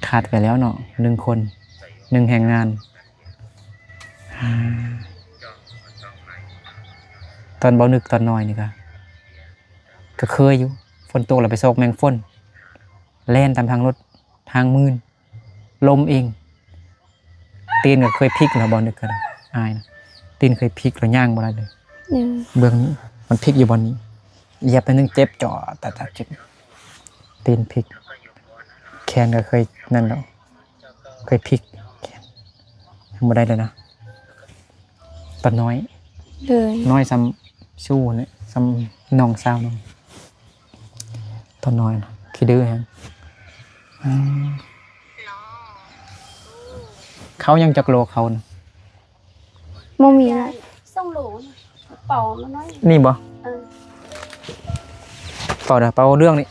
ຂາດໄປແລ້ວເນາະ ໜຶ່ງຄົນ ໜຶ່ງແຮງງານ ອາ ຕອນເບົານຶກຕອນນ້ອຍນີ້ກະ ກະເຄີຍຢູ່ ຝົນຕົກແລ້ວໄປຊອກແມງຝົນ ແລ່ນຕາມທາງລົດ ທາງມື່ນ ລົ້ມເອງ ຕີນກໍເຄີຍພິກແລ້ວ ບໍ່ນຶກກໍໄດ້ ອາຍນະ ຕີນເຄີຍພິກແລ້ວຍ່າງບໍ່ໄດ້ເລີຍ ອືມ ເບື້ອງນີ້ມັນພິກຢູ່ບ່ອນນີ້ ຢຽບໄປໜຶ່ງເຈັບ ເຈາະ ຕາດໆ ເຈັບ ຕີນພິກ ແຂນກໍເຄີຍນັ້ນແລ້ວ ເຄີຍພິກ ແຂນ ຍັງບໍ່ໄດ້ເລີຍນະ ຕອນນ້ອຍ ໂດຍ ນ້ອຍສ່ຳຊູ່ນີ້ ສ່ຳນ້ອງສາວນ້ອງ ຕອນນ້ອຍນະ ຂີ້ດື້ແຮງ ອືມ ເຂົ້າຍັງຈັກໂລເຂົ້ານະ? ບໍ່ມີລະ ສອງໂລ ເປົານ້ອຍ ນີ້ບໍ່? ເອີ ເປົາໃດ? ເປົາເລື່ອງນີ້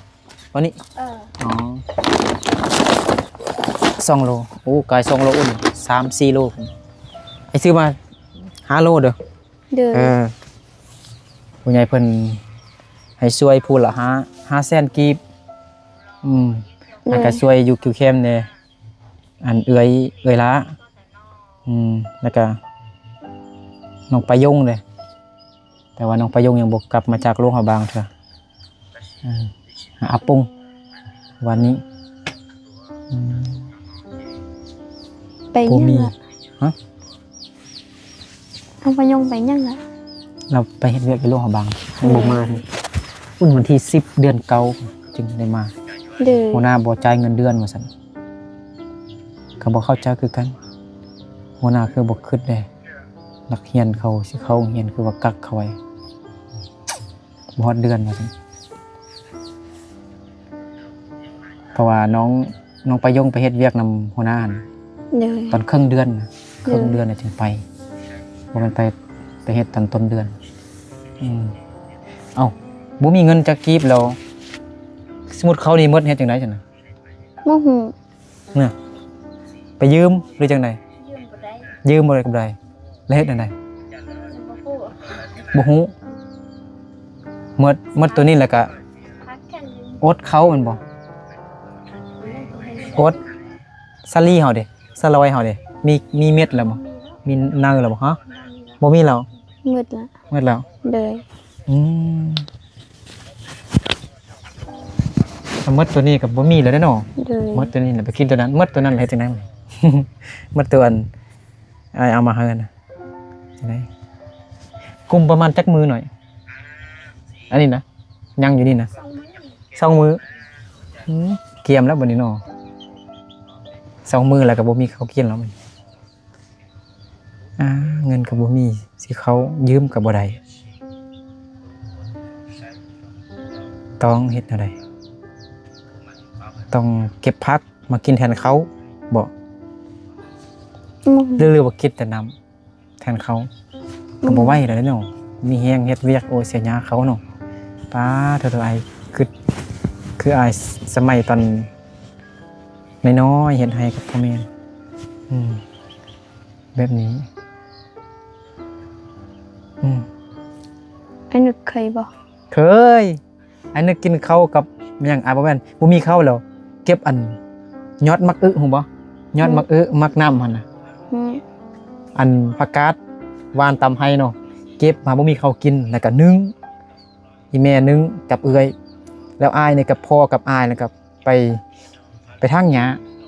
ເປົານີ້ ເອີ ອໍ ສອງໂລ ໂອ້ ກາຍສອງໂລ ໂອ້ ສາມສີ່ໂລ ໄອ້ຊື້ມາຫ້າໂລເດີ. ໂດຍ ເອີ ຜູ້ໃຫຍ່ເພິ່ນໃຫ້ຊ່ວຍຜູ້ລະຫ້າ ຫ້າແສນກີບ ອືມ ໂດຍ ແລ້ວກະຊ່ວຍຢູ່ຄິວແຄມແດ່ ອັນເອື້ອຍ ເອື້ອຍຫຼ້າ ອືມ ແລ້ວກະນ້ອງປາຍົງເດ້ ແຕ່ວ່ານ້ອງປະຍົງຍັງບໍ່ກັບມາຈາກຫຼວງພະບາງເທື່ອ. ອືມ ຫາອາປົງ ວັນນີ້. ອືມ ໄປຫຍັງລະ? ບໍ່ມີ. ຮະ? ນ້ອງປະຍົງໄປຫຍັງລະ? ລາວໄປເຮັດວຽກຢູ່ຫຼວງພະບາງ ຍັງບໍ່ມາ. ອືມ ພຸ້ນ ວັນທີສິບ ເດືອນເກົ້າ ຈຶ່ງໄດ້ມາ. ໂດຍ. ຫົວໜ້າບໍ່ຈ່າຍເງິນເດືອນວ່າຊັ້ນ. ກໍບໍ່ເຂົ້າໃຈຄືກັນ ຫົວໜ້າຄືບໍ່ຄິດເດ້ ນັກຮຽນເຂົາຊິເຂົ້າໂຮງຮຽນ ຄືວ່າກັກເຂົາໄວ້ ບໍ່ຮອດເດືອນວ່າຊັ້ນ. ເພາະວ່ານ້ອງ ນ້ອງປະຍົງໄປເຮັດວຽກນຳຫົວໜ້າຫັ້ນ ໂດຍ ຕອນເຄິ່ງເດືອນນະ ໂດຍ ເຄິ່ງເດືອນນະຈຶ່ງໄປ ບໍ່ແມ່ນໄປ ໄປເຮັດຕອນຕົ້ນເດືອນ. ອືມ ເອົ້າ ບໍ່ມີເງິນຈັກກີບແລ້ວ ສົມມຸດເຂົານີ້ໝົດເຮັດຈັ່ງໃດຊັ້ນນະ? ບໍ່ຮູ້. ນະ ໄປຢືມຫຼືຈັ່ງໃດ? ຢືມບໍ່ໄດ້ ຢືມບໍ່ໄດ້ກໍບໍ່ໄດ້ ແລ້ວເຮັດແນວໃດ? ບໍ່ຮູ້ ບໍ່ຮູ້. ໝົດ ໝົດໂຕນີ້ແລ້ວກະ ພາກັນ ອົດເຂົ້າແມ່ນບໍ່? ອົດ. ສາລີເຮົາເດ? ສາລອຍເຮົາເດ? ມີ ມີເມັດແລ້ວບໍ່? ມີເນົ່າແລ້ວບໍ່? ຮະ? ບໍ່ມີແລ້ວ ໝົດລະ ໝົດແລ້ວ. ໂດຍ. ອືມ ຖ້າໝົດໂຕນີ້ກໍບໍ່ມີແລ້ວເດ້ເນາະ. ໂດຍ. ໝົດໂຕນີ້ແລ້ວໄປກິນໂຕນັ້ນ ໝົດໂຕນັ້ນເຮັດຈັ່ງໃດ? ໝົດໂຕອັນອ້າຍເອົາມາໃຫ້ນະ ຈັ່ງໃດ? ກຸມປະມານຈັກມື້ໜ້ອຍ? ອັນນີ້ນະ ຍັງຢູ່ນີ້ນະ ສອງມື້ ສອງມື້. ອືມ ກຽມແລ້ວບັດນີ້ເນາະ ສອງມື້ແລ້ວກໍບໍ່ມີເຂົ້າກິນແລ້ວ. ອ່າ ເງິນກໍບໍ່ມີ ຊິເຂົ້າຢືມກໍບໍ່ໄດ້ ຕ້ອງເຮັດແນວໃດ? ຕ້ອງເກັບຜັກມາກິນແທນເຂົ້າບໍ? ອືມ ຫຼື ຫຼືວ່າກິນແຕ່ນ້ຳແທນເຂົ້າ? ອືມ ກໍບໍ່ໄຫວແລ້ວເນາະ ມີແຮງເຮັດວຽກ. ໂອ້ຍ ເສຍຫຍ້າເຂົ້າເນາະ. ປາໂທ ອ້າຍ ຄື ຄືອ້າຍສະໄໝຕອນ ນ້ອຍໆ ເຮັດໄຮ່ກັບພໍ່ແມ່. ອືມ ແບບນີ້. ອືມ ອ້າຍນຶກເຄີຍບໍ່? ເຄີຍ. ອ້າຍນຶກກິນເຂົ້າກັບຫຍັງ? ອ່າ ບໍ່ແມ່ນ ບໍ່ມີເຂົ້າແລ້ວ ເກັບອັນຍອດໝາກອຶ ຮູ້ບໍ່? ຍອດໝາກອຶ ອືມ ໝາກນ້ຳຫັ້ນນະ. ອືມ ອັນຜັກກາດຫວ່ານຕາມໄຮ່ເນາະ ເກັບມາ ບໍ່ມີເຂົ້າກິນ ແລ້ວກໍໜຶ້ງ ອີ່ແມ່ໜຶ້ງກັບເອື້ອຍ ແລ້ວອ້າຍນີ້ກັບພໍ່ກັບອ້າຍ ແລ້ວກໍ ໄປ ໄປຖາງຫຍ້າ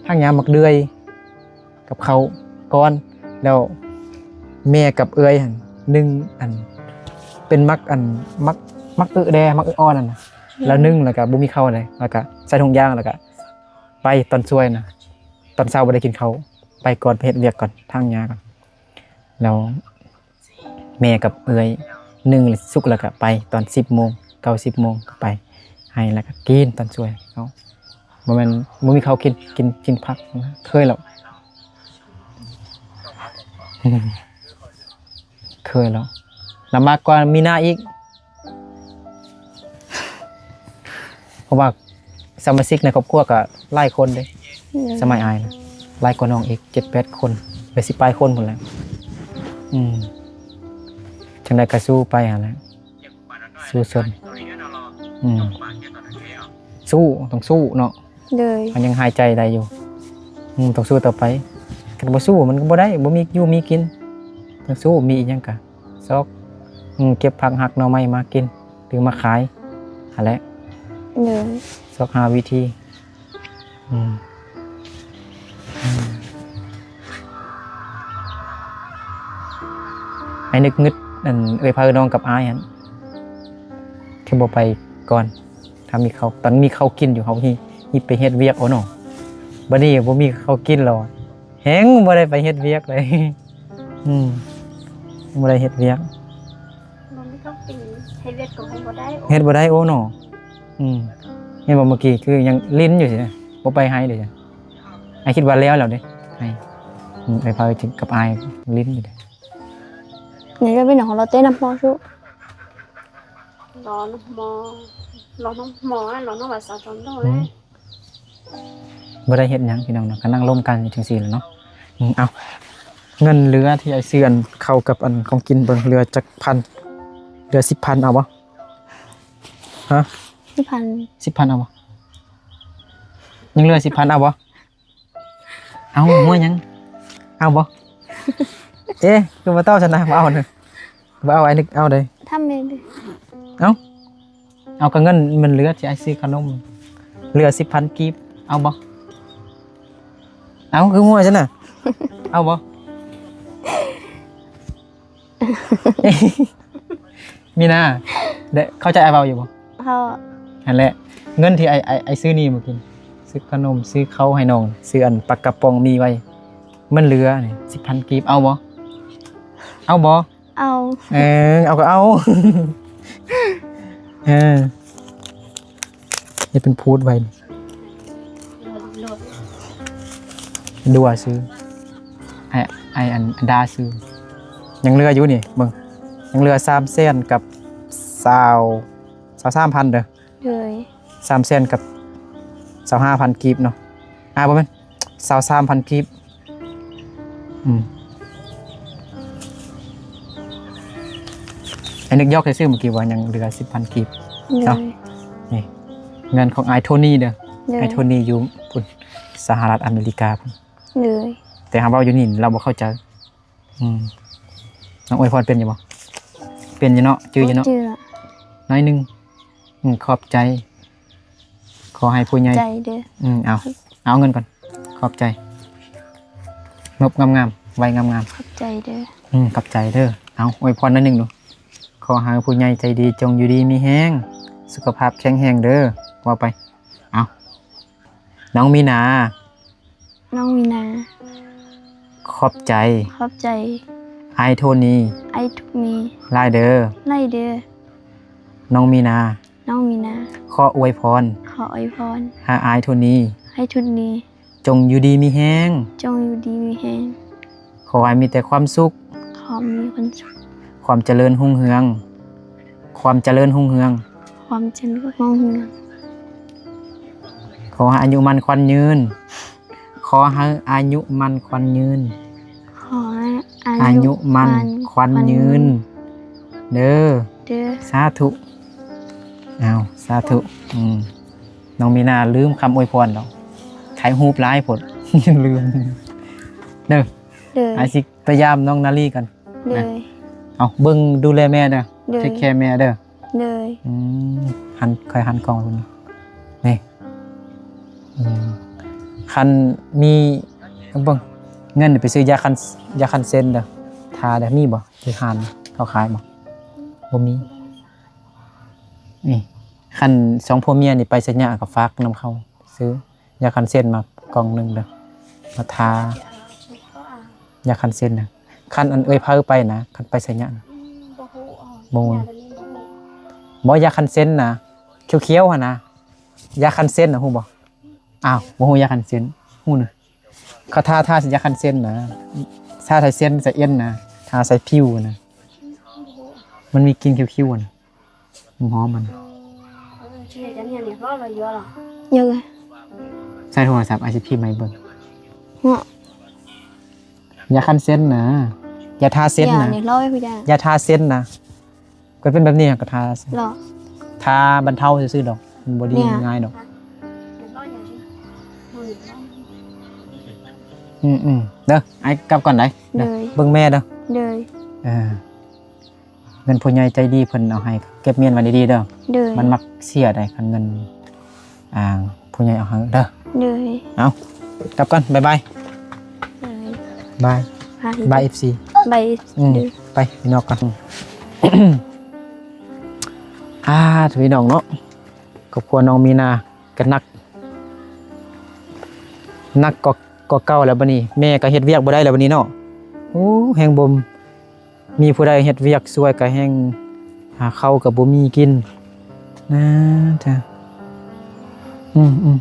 ຖາງຫຍ້າໝາກເດືອຍກັບເຂົ້າກ່ອນ ແລ້ວແມ່ກັບເອື້ອຍຫັ້ນໜຶ້ງ ອັນ ເປັນໝາກ ອັນ ໝາກ ໝາກອຶແດ່ ໝາກອຶອ່ອນຫັ້ນນະ ແລ້ວໜຶ້ງ ແລ້ວກະບໍ່ມີເຂົ້າໃດ ແລ້ວກະໃສ່ຖົງຢາງ ແລ້ວກະໄປຕອນສວຍນະ ຕອນເຊົ້າບໍ່ໄດ້ກິນເຂົ້າ ໄປກ່ອນ ໄປເຮັດວຽກກ່ອນ ຖາງຫຍ້າກ່ອນ ແລ້ວ ແມ່ກັບເອື້ອຍໜຶ້ງສຸກແລ້ວກະໄປຕອນສິບໂມງ ເກົ້າສິບໂມງໄປໃຫ້ ແລ້ວກະກິນຕອນສວຍເຮົາ ບໍ່ແມ່ນບໍ່ມີເຂົ້າກິນ ກິນ ກິນຜັກນະ ເຄີຍແລ້ວ ເຄີຍແລ້ວ ລຳບາກກວ່າມີໜ້າອີກ. ເພາະວ່າສະມາຊິກໃນຄອບຄົວກໍຫຼາຍຄົນເດ້ ອືມ ສະໄໝອ້າຍນະ ຫຼາຍກວ່ານ້ອງອີກ ເຈັດແປດຄົນ ແປດສິບປາຍຄົນພຸ້ນແຫຼະ ອືມ ຈັ່ງໃດກໍສູ້ໄປຫັ້ນແຫຼະ ສູ້ຊົນ ອືມ ສູ້ ຕ້ອງສູ້ເນາະ ໂດຍ ມັນຍັງຫາຍໃຈໄດ້ຢູ່ ອືມ ຕ້ອງສູ້ຕໍ່ໄປ ຄັນບໍ່ສູ້ມັນກໍບໍ່ໄດ້ ບໍ່ມີຢູ່ມີກິນ ຕ້ອງສູ້ ມີອີ່ຫຍັງກະ ຊອກ ອືມ ເກັບຜັກຫັກໜໍ່ໄມ້ມາກິນ ຫຼືມາຂາຍຫັ້ນແຫຼະ ໂດຍ ຊອກຫາວິທີ ອືມ ອືມ ອ້າຍນຶກງຶດ ອັນ ເອື້ອຍເພີນ້ອງກັບອ້າຍຫັ້ນ ຄືບໍ່ໄປກ່ອນ ຖ້າມີເຂົ້າ ຕອນມີເຂົ້າກິນຢູ່ ເຮົາຮີບ ຮີບໄປເຮັດວຽກເອົາເນາະ ບັດນີ້ບໍ່ມີເຂົ້າກິນແລ້ວ ແຮງບໍ່ໄດ້ໄປເຮັດວຽກເລີຍ ອືມ ບໍ່ໄດ້ເຮັດວຽກ ບໍ່ມີເຂົ້າກິນ ເຮັດວຽກກໍເຮັດບໍ່ໄດ້ ເຮັດບໍ່ໄດ້ ໂອ້ເນາະ ອືມ ເຫັນບໍ່ ເມື່ອກີ້ຄືຍັງຫຼິ້ນຢູ່ຊີ້ນະ ບໍ່ໄປໄຮ່ເດ້ ອ້າຍຄິດວ່າແລ້ວແລ້ວເດ້ ໄຮ່ ອືມ ອ້າຍພາກັບອ້າຍຫຼິ້ນຢູ່ເດ້ ນີ້ກໍເປັນຂອງລາວເຕະນຳໝໍ້ຊຸ ລໍນຳໝໍ້ ລໍນຳໝໍ້ ລໍນຳວ່າສາວຕອນໂຕ ອືມ ເລີຍ ບໍ່ໄດ້ເຮັດຫຍັງພີ່ນ້ອງເນາະ ກໍນັ່ງລົມກັນຢູ່ຈັ່ງຊີ້ແຫຼະເນາະ ອືມ ເອົາ ເງິນເຫຼືອທີ່ອ້າຍຊື້ອັນເຂົ້າກັບອັນຂອງກິນເບິ່ງ ເຫຼືອຈັກພັນ ເຫຼືອສິບພັນ ເອົາບໍ່? ຮະ? ສິບພັນ ສິບພັນ ເອົາບໍ່? ຍັງເຫຼືອສິບພັນ ເອົາບໍ່? ເອົາ ຫົວຫຍັງ? ເອົາບໍ່? ເອ ຄືບໍ່ຕອບຊັ້ນນະ ບໍ່ເອົາເດີ ບໍ່ເອົາ ອ້າຍນຶກເອົາເດ້ ທຳແມ່ເດີ. ເອົ້າ ເອົາ ກໍເງິນມັນເຫຼືອທີ່ອ້າຍຊື້ຂະໜົມ ເຫຼືອສິບພັນກີບ ເອົາບໍ່? ເອົາ ຄືຫົວຊັ້ນນະ ເອົາບໍ່? ມີນາ ໄດ້ເຂົ້າໃຈອ້າຍເວົ້າຢູ່ບໍ່? ເຂົ້າ. ຫັ້ນແຫຼະ ເງິນທີ່ອ້າຍ ອ້າຍ ອ້າຍຊື້ນີ້ມື້ກີ້ ຊື້ຂະໜົມ ຊື້ເຂົ້າໃຫ້ນ້ອງ ຊື້ອັນປາກກະປ໋ອງມີໄວ້ ມັນເຫຼືອນີ້ສິບພັນກີບ ເອົາບໍ່? ເອົາບໍ່? ເອົາ. ເອີ ເອົາກໍເອົາ ເອີ ເຮັດເປັນພູດໄວ້ ດູວ່າຊື້ ໄອ້ ໄອ້ອັນດາຊື້ ຍັງເຫຼືອຢູ່ນີ້ ເບິ່ງ ຍັງເຫຼືອສາມແສນກັບຊາວ ຊາວສາມພັນເດີ. ໂດຍ ສາມແສນກັບຊາວຫ້າພັນກີບເນາະ ອ່າ ບໍ່ແມ່ນ ຊາວສາມພັນກີບ. ອືມ ໄອ້ນຶກຢອກຊື່ໆ ເມື່ອກີ້ວ່າຍັງເຫຼືອສິບພັນກີບເນາະ. ໂດຍ ນີ້ເງິນຂອງອ້າຍໂທນີເດີ. ໂດຍ ອ້າຍໂທນີຢູ່ພຸ້ນ ສະຫະລັດອາເມລິກາພຸ້ນ. ໂດຍ ແຕ່ເຮົາເວົ້າຢູ່ນີ້ລາວບໍ່ເຂົ້າໃຈ. ອືມ ນ້ອງອວຍພອນເປັນຢູ່ບໍ່? ເປັນຢູ່ເນາະ ຈື່ຢູ່ເນາະ? ຈື່ ໜ້ອຍໜຶ່ງ. ອືມ ຂອບໃຈ ຂໍໃຫ້ຜູ້ໃຫຍ່ ໃຈເດີ. ອືມ ເອົາ ເອົາເງິນກ່ອນ ຂອບໃຈ ນົບງາມໆ ໄວ້ງາມໆ. ຂອບໃຈເດີ. ອືມ ຂອບໃຈເດີ. ເອົາ ອວຍພອນໜ້ອຍໜຶ່ງດູ. ຂໍໃຫ້ຜູ້ໃຫຍ່ໃຈດີຈົ່ງຢູ່ດີມີແຮງ ສຸຂະພາບແຂງແຮງເດີ. ເວົ້າໄປ ເອົາ ນ້ອງມີນາ ນ້ອງມີນາ ຂອບໃຈ ຂອບໃຈ ອ້າຍໂທນີ ອ້າຍໂທນີ ຫຼາຍເດີ ຫຼາຍເດີ. ນ້ອງມີນາ ນ້ອງມີນາ ຂໍອວຍພອນ ຂໍອວຍພອນ ໃຫ້ອ້າຍໂທນີ ໃຫ້ໂທນີ ຈົ່ງຢູ່ດີມີແຮງ ຈົ່ງຢູ່ດີມີແຮງ. ຂໍໃຫ້ມີແຕ່ຄວາມສຸກ ຂໍມີຄວາມສຸກ ຄວາມຈະເລີນຮຸ່ງເຮືອງ ຄວາມຈະເລີນຮຸ່ງເຮືອງ ຄວາມຈະເລີນຮຸ່ງເຮືອງ. ຂໍໃຫ້ອາຍຸໝັ້ນຂວັນຍືນ ຂໍໃຫ້ອາຍຸໝັ້ນຂວັນຍືນ ຂໍໃຫ້ອາຍຸໝັ້ນຂວັນຍືນເດີ ເດີ. ສາທຸ ເອົາ ສາທຸ. ອືມ ນ້ອງມີນາລືມຄຳອວຍພອນດອກ ຖ່າຍຮູບຫຼາຍໂພດ ລືມເດີ. ເດີ ອ້າຍຊິໄປຢາມນ້ອງນາລີກັນ. ເດີ ເອົາ ເບິ່ງດູແລແມ່ເດີ ເດີ ເທກແຄແມ່ເດີ. ເດີ ອືມ ຫັນ ຄ່ອຍຫັນກ້ອງເບິ່ງນີ້ ນີ້. ອືມ ຄັນມີ ເບິ່ງ ເງິນໄປຊື້ຢາຄັນ ຢາຄັນເຊັນເດີ ທາເດີ. ມີບໍ່? ຢູ່ຮ້ານເຂົາຂາຍບໍ່? ບໍ່ມີ. ນີ້ ຄັນສອງຜົວເມຍນີ້ໄປໄຊຍະກໍຝາກນຳເຂົາຊື້ ຢາຄັນເຊັນມາກ່ອງໜຶ່ງເດີ ມາທາ ຢາຄັນເຊັນນະ. ຄັນອັນເອື້ອຍເຜີໄປນະ ຄັນໄປໄຊຍະນະ ອືມ ບໍ່ຮູ້ ບໍ່ຮູ້ ບໍ່ ຢາຄັນເຊັນນະ ຂຽວໆຫັ້ນນະ ຢາຄັນເຊັນນະ ຮູ້ບໍ່? ອ້າວ ບໍ່ຮູ້ຢາຄັນເຊັນ? ຮູ້ນະ ເຂົາທາ ທາຢາຄັນເຊັນນະ ທາໃສ່ເສັ້ນໃສ່ເອັນນະ ທາໃສ່ຜິວນະ ມັນມີກິ່ນຂຽວໆນະ. ຫອມມັນ ຍັງ ໃສ່ໂທລະສັບ ອ້າຍຊິພິມໃຫ້ເບິ່ງ. ເນາະ ຢາຄັນເຊັນນະ ຢາທາເຊັນນະ ຢ່າທາເຊັນນະ ກໍເປັນແບບນີ້ກໍທາ ທາບັນເທົາຊື່ໆດອກ ມັນບໍ່ດີງ່າຍດອກ. ອືມໆ ເດີ ອ້າຍກັບກ່ອນໄດ໋ ເດີ ເບິ່ງແມ່ເດີ ເດີ ເອີ. ເງິນຜູ້ໃຫຍ່ໃຈດີເພິ່ນເອົາໃຫ້ ເກັບມ້ຽນໄວ້ດີໆເດີ ໂດຍ ມັນມັກເສຍໄດ໋ ຄັນເງິນ ອ່າ ຜູ້ໃຫຍ່ເອົາໃຫ້ເດີ ໂດຍ. ເອົາ ກັບກ່ອນ ບາຍບາຍ ໂດຍ ບາຍ ບາຍ ເອັຟຊີ ບາຍ ອືມ ໂດຍ ໄປ ໄປນອກກ່ອນ. ອ່າ ພີ່ນ້ອງເນາະ ຄອບຄົວນ້ອງມີນາ ກໍໜັກ ໜັກກວ່າ ກວ່າເກົ່າແລ້ວບັດນີ້ ແມ່ກໍເຮັດວຽກບໍ່ໄດ້ແລ້ວບັດນີ້ເນາະ. ໂອ້ ແຮງບໍ່ມີຜູ້ໃດເຮັດວຽກຊ່ວຍ ກໍແຮງຫາເຂົ້າກໍບໍ່ມີກິນນະ. ອືມ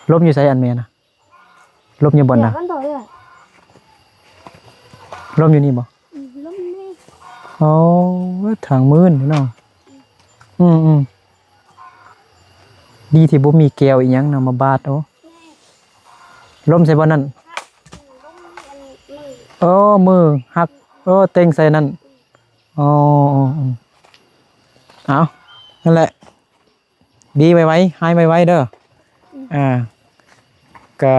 ໆ ລົມຢູ່ໃສອັນແມ່ນະ? ລົມຢູ່ບ່ອນໃດ? ລົມຢູ່ນີ້ບໍ່? ອືມ ລົມຢູ່ນີ້. ໂອ້ ທາງມື່ນເນາະ. ອືມໆ ດີທີ່ບໍ່ມີແກ້ວອີ່ຫຍັງນຳມາບາດ. ໂອ້ ລົມໃສ່ບ່ອນນັ້ນ. ເອີ ມືຫັກ. ເອີ ເຕັງໃສ່ນັ້ນ. ອໍ ເອົາ ນັ້ນແຫຼະ ດີໄວໆ ຫາຍໄວໆເດີ. ອືມ ອ່າ ກະ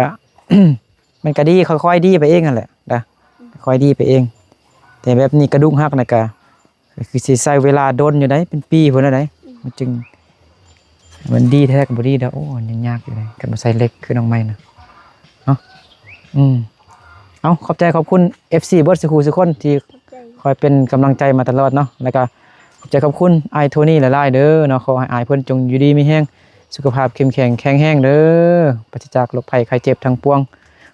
ມັນກະດີ ຄ່ອຍໆດີໄປເອງຫັ້ນແຫຼະນະ ອືມ ຄ່ອຍດີໄປເອງ. ແຕ່ແບບນີ້ກະດູກຫັກນະກະ ກໍຄືຊິໃຊ້ເວລາດົນຢູ່ໃດ໋ ເປັນປີພຸ້ນແຫຼະໃດ໋ ມັນຈຶ່ງ ມັນດີແທ້ກໍບໍ່ດີດອກ. ໂອ້ ຍັງຍາກຢູ່ເດ ຄັນບໍ່ໃສ່ເຫຼັກຄືນ້ອງໃໝ່ນະເນາະ. ອືມ ເອົາ ຂອບໃຈຂອບຄຸນ ເອັຟຊີ ເບິດສູ່ຄູ່ສູ່ຄົນທີ່ ຂອບໃຈ ຄອຍເປັນກຳລັງໃຈມາຕະຫຼອດເນາະ. ແລ້ວກໍຂອບໃຈຂອບຄຸນອ້າຍໂທນີຫຼາຍໆເດີເນາະ. ຂໍໃຫ້ອ້າຍເພິ່ນຈົ່ງຢູ່ດີມີແຮງ ສຸຂະພາບເຂັ້ມແຂງແຂງແຮງເດີ ປາສະຈາກໂລກໄພໄຂ້ເຈັບທັງປວງ.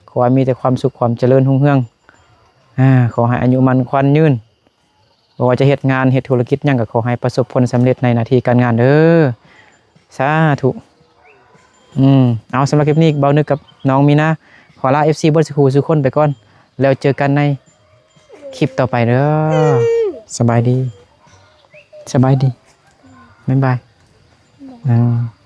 ຂໍໃຫ້ມີແຕ່ຄວາມສຸກຄວາມຈະເລີນຮຸ່ງເຮືອງ. ອາ ຂໍໃຫ້ອາຍຸໝັ້ນຂວັນຍືນ. ບໍ່ວ່າຈະເຮັດງານເຮັດທຸລະກິດຫຍັງ ກໍຂໍໃຫ້ປະສົບຜົນສຳເລັດໃນໜ້າທີ່ການງານເດີ ສາທຸ. ອືມ ເອົາ ສຳລັບຄລິບນີ້ ເບົານຶກກັບນ້ອງມີນາ ຂໍລາ ເອັຟຊີ ເບິດສູ່ຄູ່ສູ່ຄົນໄປກ່ອນ ແລ້ວເຈີກັນໃນຄລິບຕໍ່ໄປເດີ. ສະບາຍດີ ສະບາຍດີ ບາຍບາຍ. ອືມ.